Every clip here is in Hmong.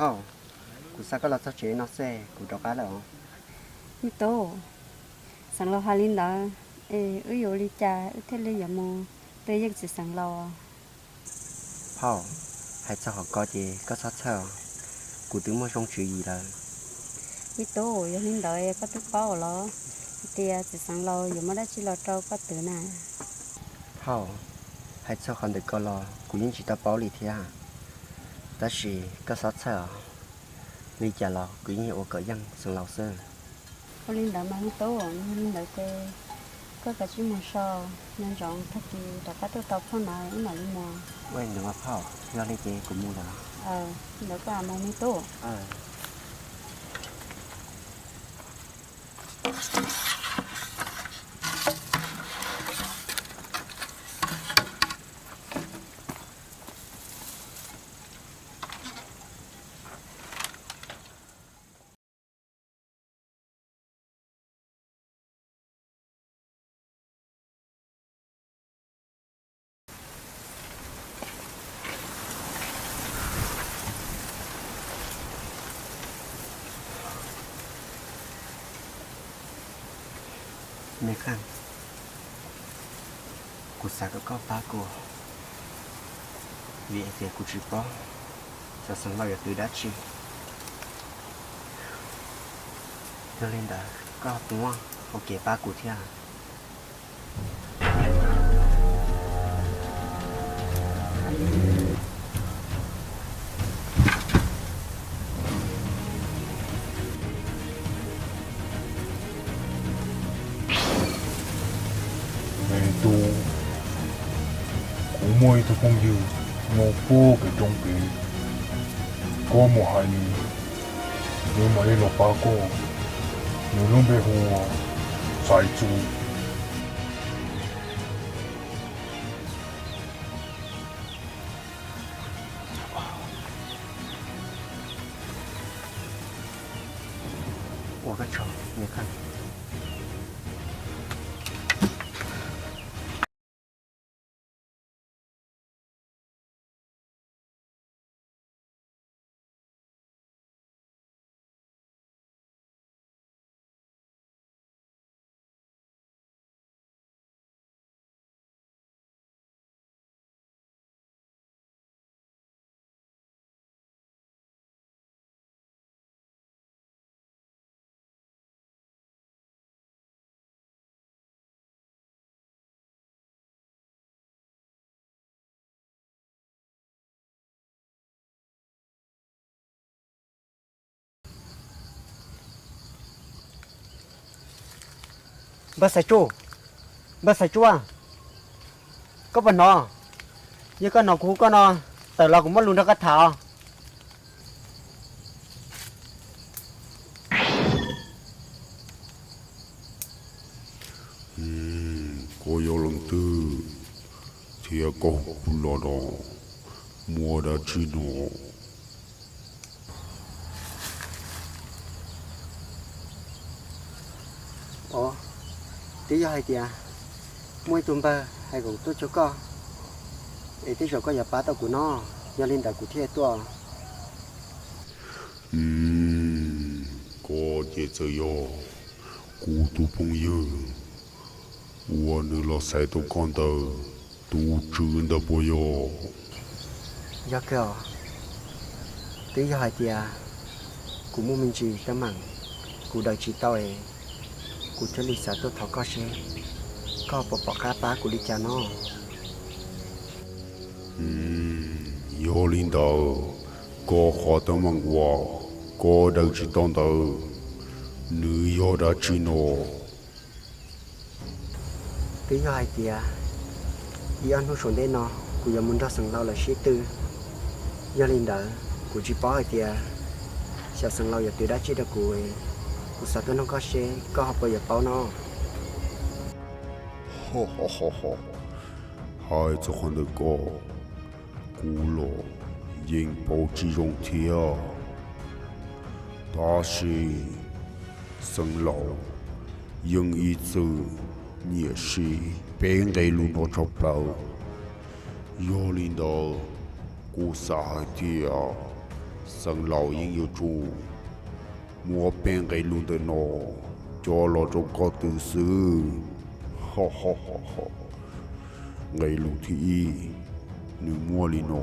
Phauj, kuv xa koj los txog tsev no xwb, kuv rov qab lawm os. Me tub, Xeev Laus hais li ntawd, es wb yuav ua li cas wb thiaj li yuav mus twv yeej txiv Xeev Laus? Phauj, hais txog qhov ko ces koj txhob txhawj os, kuv twb muaj zoo tswv yim lawm. Me tub, yog li ntawd koj twb paub los hais tias txiv Xeev Laus yuav muab dab tsi los rau koj twv na? Phauj, hais txog qhov ntawm ko los kuv yeej tsis tau paub li thiab, tab sis koj txhob txhawj os, li cas los kuv yeej yuav ua kom yeej Xeev Laus xwb. Ua li ntawd mas me tub, yog li ntawd ces koj kav tsij mus so, nco ntsoov tag kis rov qab tuaj tau phauj na wb mam li mus. Ua li ntawd mas phauj, yog li ces kuv mus lawm. Ntawd koj mus me tub. Me Khaj, kuv xav kom koj pab kuv, vim hais tias kuv tsis paub xyov Xeev Laus yuav twv dab tsi. Yog li ntawd koj puas muaj hau kev pab kuv thiab? Me tub, kuv muaj ib tug phooj ywg nyob puag pem roob pem, koj mus hais nws, nws mam li los pab koj. Nws lub npe hu ua Xaiv Txuj. Ua koj tsaug, me Khaj. Npawg Xaiv Tsuj, npawg Xaiv Tsuj, koj puas hnov? Yog koj hnov kuv hu koj no, tawm los kuv muaj lus nrog koj tham. Koj yog leej twg thiab koj hu kuv los no muaj dab tsi no? Os, twb yog hais tias muaj ib tug npawg hais kom tuaj cuag koj, es tej zaum koj yuav pab tau kuv no, yog li ntawd kuv thiaj tuaj. Koj ces txawm yog kuv tus phooj ywg uas nws los xaiv tau koj ntawd tus tswv ntawd puas yog? Yog kawg os, twb yog hais tias kuv muaj me ntsis teeb meem kuv daws tsis tau es kuv thiaj li xav tuaj thov koj seb koj puas pom qab pab kuv li cas no. Yog li ntawd, koj qhov teeb meem uas koj daws tsis tau ntawd, nws yog dab tsi no? Twb yog hais tias ib ob hnub saum ntej no kuv yuav mus nrog Xeev Laus lawv sib tw. Yog li ntawd kuv tsis paub hais tias xyov Xeev Laus yuav twv dab tsi rau kuv, kuv xav tuaj nug koj seb koj ho puas yuav paub no. Hais txog qhov ntawm ko, kuv los yeej paub tsis zoo thiab. Tab sis Xeev Laus yeej ib txwm nyiam siv peb nqe lus no tshaj plaws. Yog li ntawd, kuv xav hais tias Xeev Laus yeej yuav tsum muab peb nqe lus ntawm no coj los rau koj twv xwb. Nqe lus thib ib, nws muaj li no.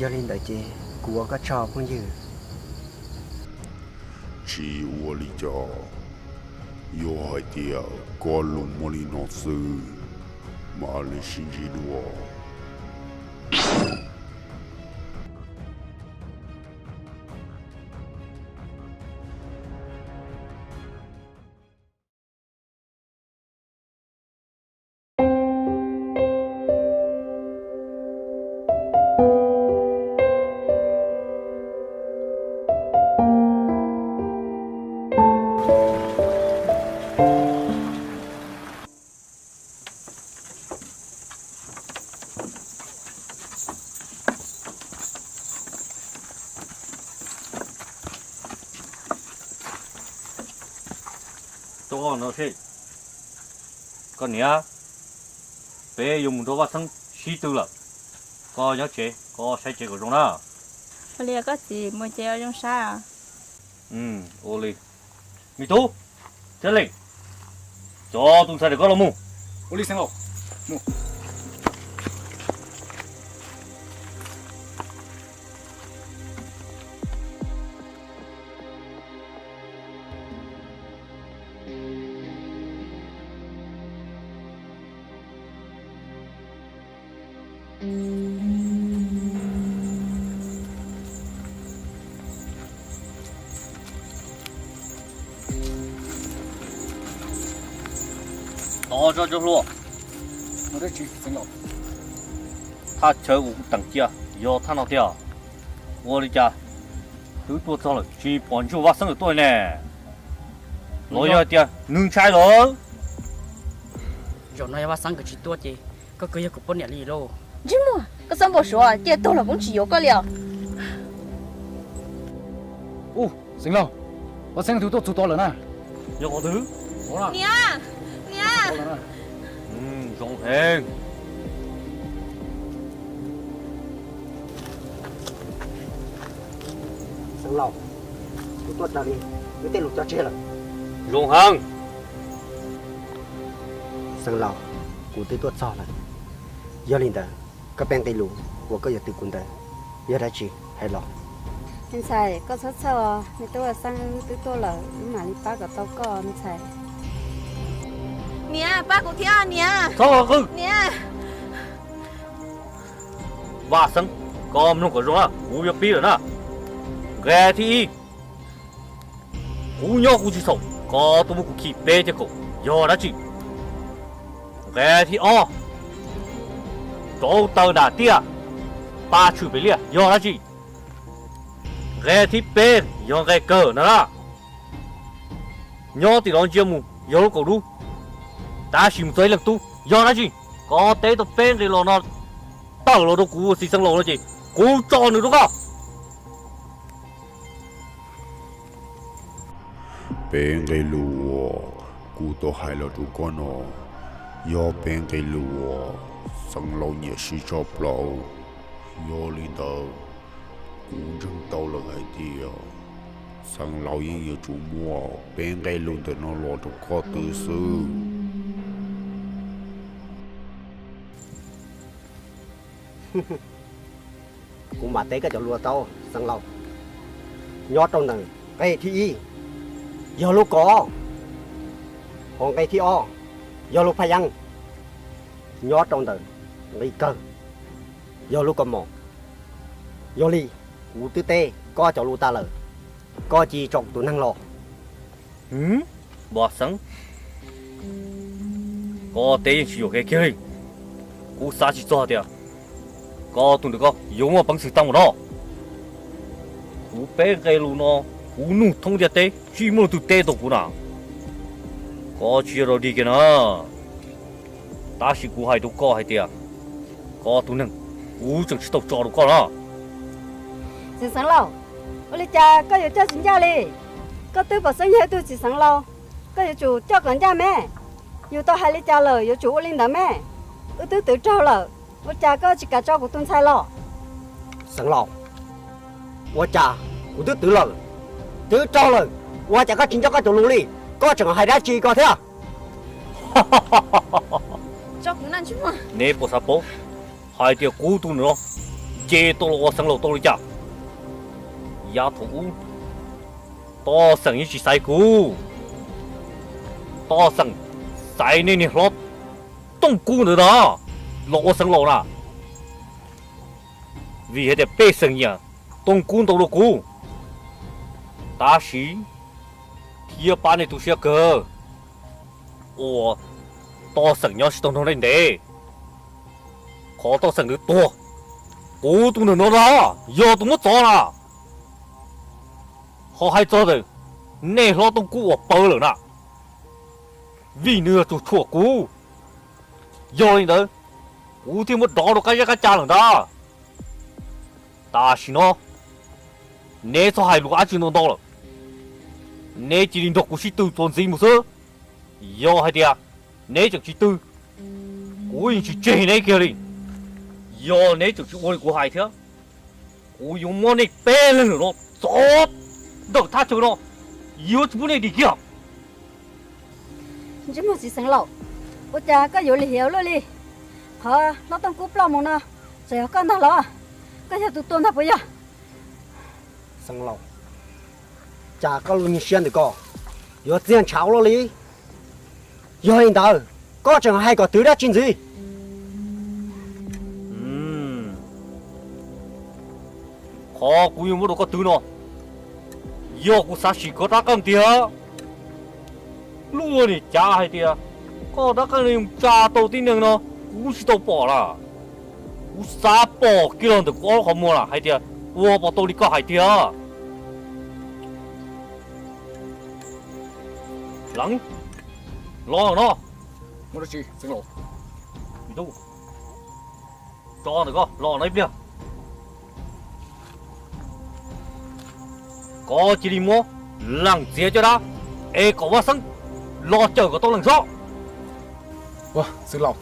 Yog li ntawd ces kuv ua koj tsaug phooj ywg. Tsis ua li cas, yog hais tias koj lus muaj li no xwb, mam li sib ntsib dua. Tuaj no seb, koj niam, peb yuav mus nrog Vaj Xeeb sib tw lawm. Koj nyob tsev, koj saib tsev kom zoo na. Ua li koj txiv, mus ces ua zoo saib. Ua li. Me tub, Thiab Leej, coj tus ntxhais ntawm koj los mus. Ua li xeev laus, mus. Tod tso cov hluas. Thaj chaw uas kuv teem cia yog thaj no tiag. Ua li cas twb tuaj txog lawm tsis pom ntsuag Vaj Xeeb lawm tuaj ne? Los yog hais tias nws ntshai lawm? Zaum no yog Vaj Xeeb nkawd tsis tuaj ces koj kuj yog kuv poj niam li lauj. Ntsej muag, koj txhob npau suav, cia tuag los kuv tsis yuav koj li os. Ub, xeev laus, Vaj Xeeb twb tuaj txog tod lawm na. Yog qhov twg? Niam, niam. Zoo heev. Xeev laus, kuv tuaj raws li wb tej lus cog tseg lawm. Zoo heev. Xeev laus, kuv twb tuaj txog lawm. Yog li ntawd, koj peb nqe lus uas koj yuav twv kuv ntawd yog dab tsi, hais los. Me ntxhais, koj txhob txhawj os, me tub Vaj Xeeb twb tuaj lawm, wb mam li pab kom tau koj me ntxhais. Niam, pab kuv thiab niam. Txhob qw. Niam. Vaj Xeeb, koj mloog kom zoo na, kuv yuav pib lawm na. Nqe thib ib, kuv nyob kuv tsis txhaum, koj tuaj muab kuv khi peb caj kaum yog dab tsi? Nqe thib ob, rauv taws nram tiaj, paj tshwm pem liaj yog dab tsi? Nqe thib peb yog nqe kawg na. Nyob tim no ntsia mus yog lub kaum dub, tab sis mus txog ib leeg tub yog dab tsi? Koj teb tau peb nqe los no tawm los rau kuv ua txiv xeev laus no ces kuv tso nws rau koj. Peb nqe lus uas kuv tau hais los rau koj no yog peb nqe lus uas xeev laus nyiam siv tshaj plaws. Yog li ntawd, kuv ntseeg tau lawm hais tias xeev laus yeej yuav tsum muab peb nqe lus ntawm no los rau koj twv xwb. Kuv mam teb koj cov lus tau, xeev laus. Nyob rau ntawm nqe thib ib yog lub kos, hos nqe thib ob yog lub phaj yeeb, nyob rau ntawm nqe kawg yog lub kaus mom. Yog li, kuv twb teb koj cov lus tas lawm, koj cia li tso kuv tus neeg los. Vaj Xeeb, koj teb yeej tsis yuam kev kiag li. Kuv xav tsis txog tias koj tus ntawm koj yuav muaj peev xwm tau npaum no. Kuv peb nqe lus no, kuv nug thoob ntiaj teb tsis muaj leej twg teb tau kuv na. Koj tsis yog rau dig kiag na. Tab sis kuv hais rau koj hais tias koj tus neeg, kuv tseem tsis tau tso rau koj na. Txiv xeev laus, ua li cas koj yuav coj tsis ncaj li? Koj twb pom xeeb yog ib tug txiv xeev laus, koj yuav tsum coj kom ncaj me. Yus tau hais li cas lawm yuav tsum ua li ntawd me. Wb twb twv raug lawm, Ua cas koj tsis kam tso kuv tus ntxhais los? Xeev Laus, ua cas kuv twb twv lawm, twv raug lawm, ua cas koj tsis nco koj cov lus li? Koj tseem hais dab tsi ko thiab? Neb puas xav paub hais tias kuv tus ntawm no nce tau los ua Xeev Laus tau li cas? Yav thaum ub Toj Xeem yeej tsis xaiv kuv, Toj Xeem xaiv nej niag hlob Tooj Kub ntawd na los ua Xeev Laus na, vim hais tias pej xeem nyiam Tooj Kub ntau dua kuv. Tab sis thiab pab nej tu siab kawg uas Toj Xeem nyob tsis tau nrog nej ntev, qhov Toj Xeem ntawd tuag, kuv tus ntawm no na yog tus muab txov na. Ho hais txog ntawm nej hlob Tooj Kub uas pawv lawm na, vim nws yog tus tshuam kuv, yog li ntawd kuv thiaj muab dov rau qab zeb qab ca lawm ntag. Tam sim no neb txhob hais lus dab tsi ntau ntau lawm, neb cia li nrog kuv sib tw txuas ntxiv mus xwb. Yog hais tias neb tseem tsis tw, kuv yeej tsis tseg neb kiag li. Yog neb tseem tsis ua li kuv hais thiab, kuv yuav muab nej peb leeg no txov ntawm thaj chaw no, yuav tsis pub nej dim kiag. Ntsej muag txiv Xeev Laus, ua cas koj yuav lim hiam luaj li? Qhov hlob Tooj Kub ploj mus no, tseem yog koj ntag los? Koj yog tus tua ntag puas yog? Xeev Laus, cas koj lub siab ntawm koj yuav txiag ntshav luaj li? Yog li ntawd, koj tseem hais kom twv dab tsi ntxiv? Qhov kuv yuav muab rau koj twv no, yog kuv xav sim koj rab qeej tiag. Luaj niam cav hais tias koj rab qeej tsa tau tib neeg no, kuv tsis tau pom lawm. Kuv xav pom kiag los ntawm kuv ob lub qhov muag lawm hais tias ua puas tau li koj hais tiag. Leev, los no. Tso ntawm koj los no ib pliag. Koj cia li muab Leev txiav caj dab es kom Vaj Xeeb los cawm kom tau Leev sob. Ua, Xeev Laus,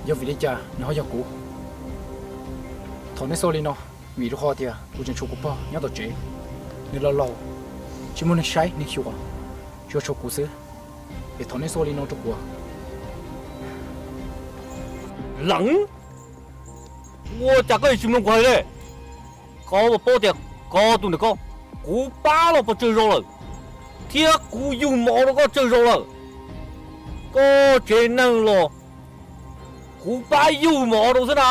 yog vim li cas nws ho yog kuv? Thov nej xoj li no, vim rau qhov tias kuv tseem tshuav kuv pog nyob tom tsev, nws laus laus, tsis muaj neeg saib neeg xyuas, tsuas tshuav kuv xwb. Es thov nej xoj li no rau kuv. Leev, ua cas koj yuav tsis mloog kuv hais li? Koj puas paub tias koj tus ntawm koj, kuv pab los pes tsawg zaus lawm, thiab kuv yug mov rau koj tsawg zaus lawm. Koj tsev neeg los kuv pab yug mov rau xwb na.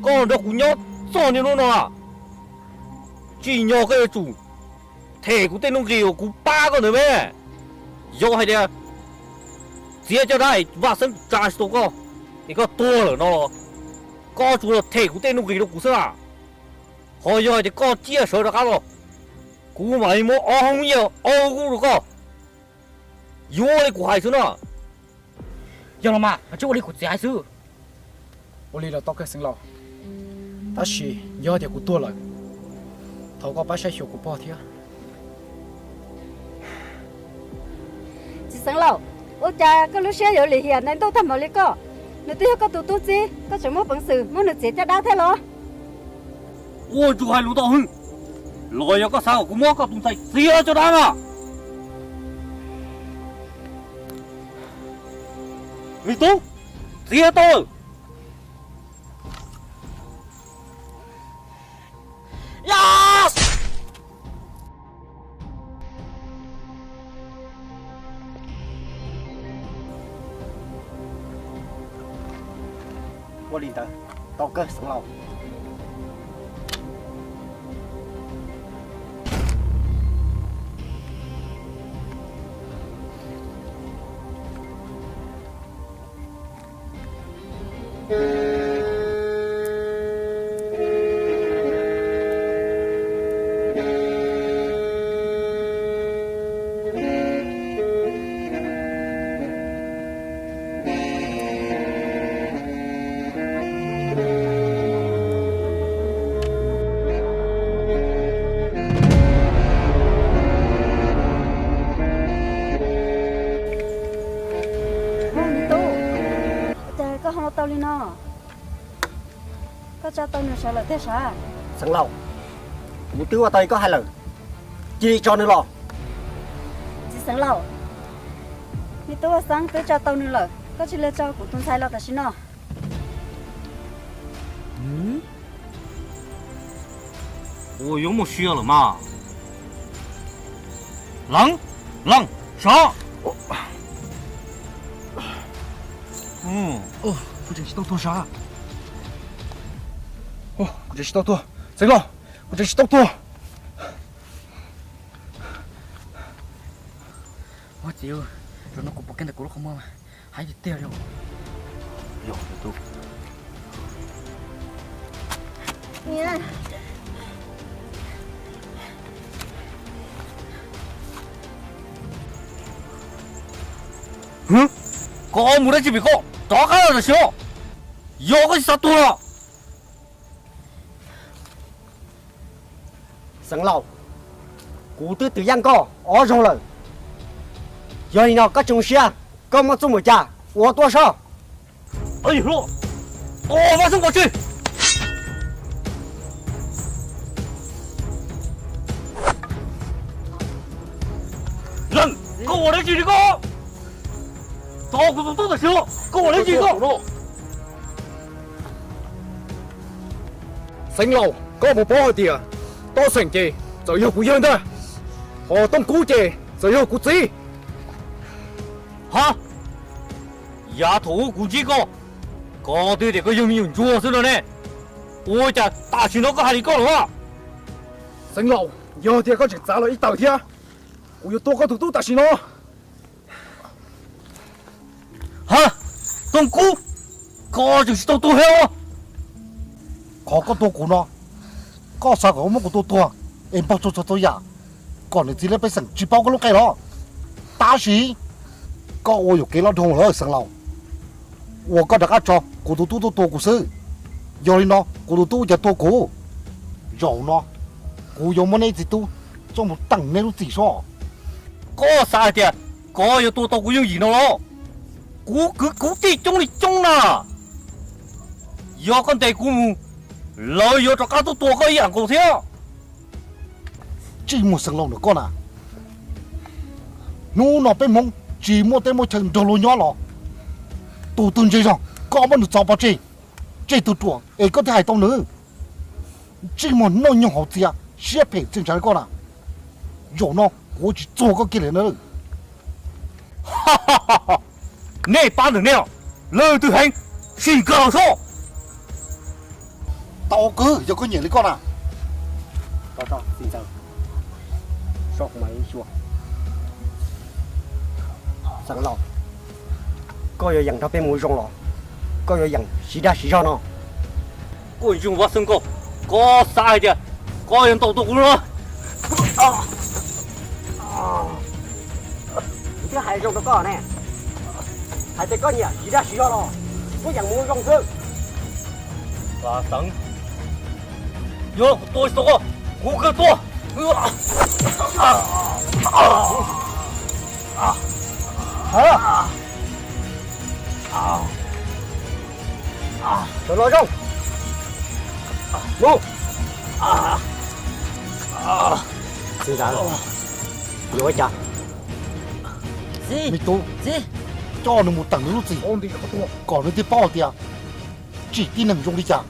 Koj nrog kuv nyob txog niaj hnub no, tsim nyog koj yuav tsum them kuv tej nuj nqis uas kuv pab koj ntawd me. Yog hais tias txiav caj dab Vaj Xeeb tsa tsis tau koj, es koj tuag lawm no los, koj tsuas los them kuv tej nuj nqis rau kuv xwb na. Ho yog hais tias koj ciaj sawv rov qab los, kuv mam li muab ob hoob nyiaj ob lub kub rau koj. Yuav ua li kuv hais xwb no. Yog los mas, tsis ua li kuv txiv hais xwb. Ua li los tau kawg Xeev Laus, tab sis yog tias kuv tuag lawm, thov koj pab saib xyuas kuv pog thiab. Txiv Xeev Laus, ua cas koj lub siab yuav lim hiam ntawm ntuj tag npaum li koj? Nws twb yog koj tus tub txib, koj tseem muaj peev xwm muab nws txiav caj dab thiab los? Ua tsuas hais lus tau hwj, los yog koj xav kom kuv muab koj tus ntxhais txiav caj dab na? Me tub, txiav tau lawm. Ua li ntawd, tau kawg Xeev Laus. Tau nws sawv lawm tiag sav? Xeev Laus, kuv twb ua tau li koj hais lawm, cia li tso nws los. Txiv Xeev Laus, me tub Vaj Xeeb twb tso tau nws lawm, koj tsis li tso kuv tus ntxhais los tam sim no. Ua yuav muaj sia lawm mas. Leev, Leev, sov. Kuv tseem tsis tau tuag sav. Kuv tseem tsis tau tuag. Xeev Laus, kuv tseem tsis tau tuag. Ua txiv, zaum no kuv pom kiag ntawm kuv lub qhov muag mas, hais tiag tiag li. Koj mus dab tsi pem koj, rov qab los tam sim no, yog koj tsis xav tuag los. Xeev Laus, kuv twb twv yaj nkoj ob zaug lawm, yog li no koj tsis zoo siab, koj muaj txuj muaj cai ua tuaj soj. Vaj Xeeb, pov tseg. Leev, koj ua dab tsi li koj? Tso kuv tus tub tam sim no, koj ua dab tsi koj? Xeev Laus, koj puas paub hais tias Tob Xeem ces txawm yog kuv yawg ntag, ho Tooj Kub ces txawm yog kuv txiv. Ha, yav thaum ub kuv ntsib koj, koj twb tias koj yog me nyuam ntsuag xwb no ne, ua cas tam sim no koj hais li koj lawm? Xeev Laus, yog tias koj tseem txav los ib tawm thiab, kuv yuav tua koj tus tub tam sim no. Ha, Tooj Kub, koj tseem tsis tau tuag thiab os. Qhov koj tua kuv no, koj xav kom muab kuv tua tuag es npog txhua txhua txhua yam kom niam txiv lawv pej xeem tsis paub koj lub qe los? Tab sis koj ua yuam kev loj dhau lawm Xeev Laus. Uas koj rov qab tso kuv tus tub tuaj tua kuv xwb. Yog li no kuv tus tub ua cas tua kuv? Zaum no kuv yuav muab neb txiv tub coj mus teem neb lub txim soj. Koj xav hais tias koj yuav tua tau kuv yooj yim no los? Kuv kwv kuv tij coob li coob na. Yog koj ntes kuv mus, lawv yuav rov qab tuaj tua koj ib yam nkaus thiab. Tsis muaj Xeev Laus ntawm koj na. Hnub no peb Hmoob tsis muaj teb muaj chaw nrog luag nyob los, tus twg ntse zog koj muab nws txov pov tseg, tseg tus ruam es koj thiaj hais tau nws. Tsis muaj noj nyoog haus txias siab phem txiaj ntshav li koj na. Zaum no kuv tsis txuag koj kiag li na. Nej pab ntawm nej, leej twg heev, sim nkag los soj. Tau kwv, yog koj nyiam li koj na. Xeev Laus, koj yuav yeem nrog peb mus zoo los koj yuav yeem siv dag siv zog no? Kuj zoo Vaj Xeeb koj, koj xav hais tias koj yuav ntaus tau kuv no? Kuv twb hais zoo rau koj ne, hais tias koj nyiam siv dag siv zog los koj yeem mus zoo xwb. Vaj Xeeb, yog kuv tua tsis tau koj, kuv kawg tua. Sawv los zoo. Mus. Txiv ntxawm, yuav ua cas? Me tub, coj nws mus teem nws lub txim kom nws thiaj paub hais tias tsim tib neeg zoo li cas.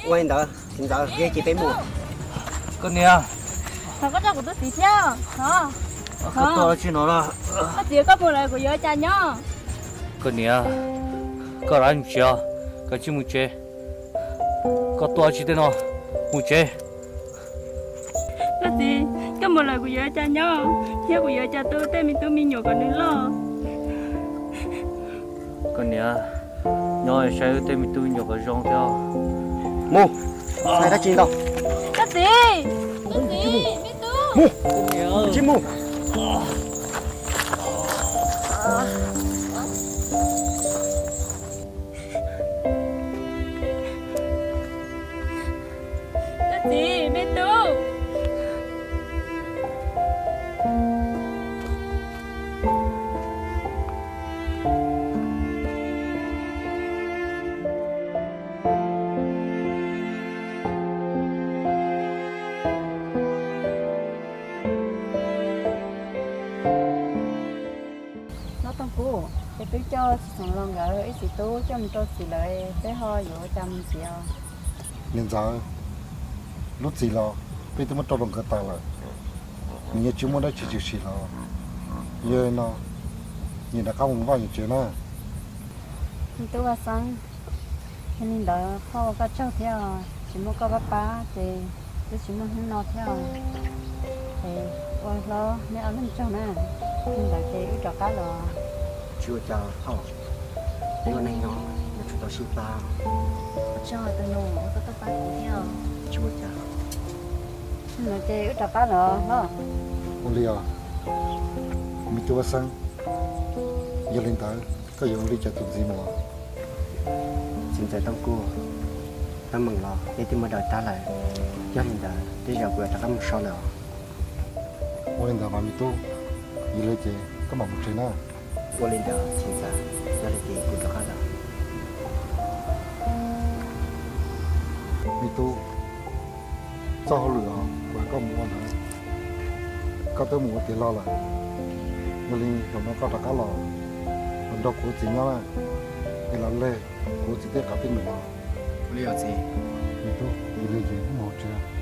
Ua li ntawd txiv ntxawm, yog ces peb mus. Koj niam, thov koj coj kuv tus txiv thiab. Koj tuaj dab tsi no? Koj txiv, koj mus lawm kuv yuav ua cas nyob? Koj niam, koj rov mus tsev, koj cia li mus tsev. Koj tuaj dab tsi tej no, mus tsev. Koj txiv, koj mus lawm kuv yuav ua cas nyob thiab, kuv yuav ua cas tu tej me tub me nyuam kom nws loj? Koj niam, nyob saib wb tej me tub me nyuam kom zoo thiab. Mus, txhais dab tsi ntau. Koj txiv, koj txiv, me tub. Mus, tsis mus. Koj txiv, me tub. Twb coj txiv xeev laus nkawd ib txiv tub coj mus rau txiv lawm, peb ho yuav ua cas mus txiv os? Niam ntxawm, lub txim los peb twb muab rau rau nkawd tas lawm. Nws yeej tsis muaj dab tsi tshwm sim los, yog li no nyias rov qab mus vaj mus tsev na. Me tub Vaj Xeeb, yog li ntawd koj ua koj tsaug thiab os, tsis muaj koj pab pab ces twb tsis muaj hnub no thiab os. Es ua hlob neb ob leeg tsaug na, li ntawd ces wb rov qab los. Tsis ua cas, peb ua neeg nyob yuav tsum tau sib pab. Ua tsaug tus nus uas koj tuaj pab kuv thiab os. Tsis ua cas. Li ntawd ces wb rov qab los hlob. Ua li os, me tub Vaj Xeeb, yog li ntawd koj yuav ua li cas tus ntxiv mus? Txiv ntxawm Tooj Kuj, teeb meem los peb twb muab daws tag lawm, yog li ntawd tej zaum kuv yuav rov qab mus so lawm os. Ua li ntawd mas me tub, yog li ces koj mam mus tsev na. Ua li ntawd txiv ntxawm, yog li ces kuv rov qab lawm. Me tub, txoj hauj lwm uas kuv hais koj mus ua ntawd, koj twb mus ua tiav los lawm. Yog li zaum no koj rov qab los, los nrog kuv txiv nyob na, es los leg kuv txiv tej qav tej num. Ua li os txiv. Me tub, yog li ces wb mus hauv tsev.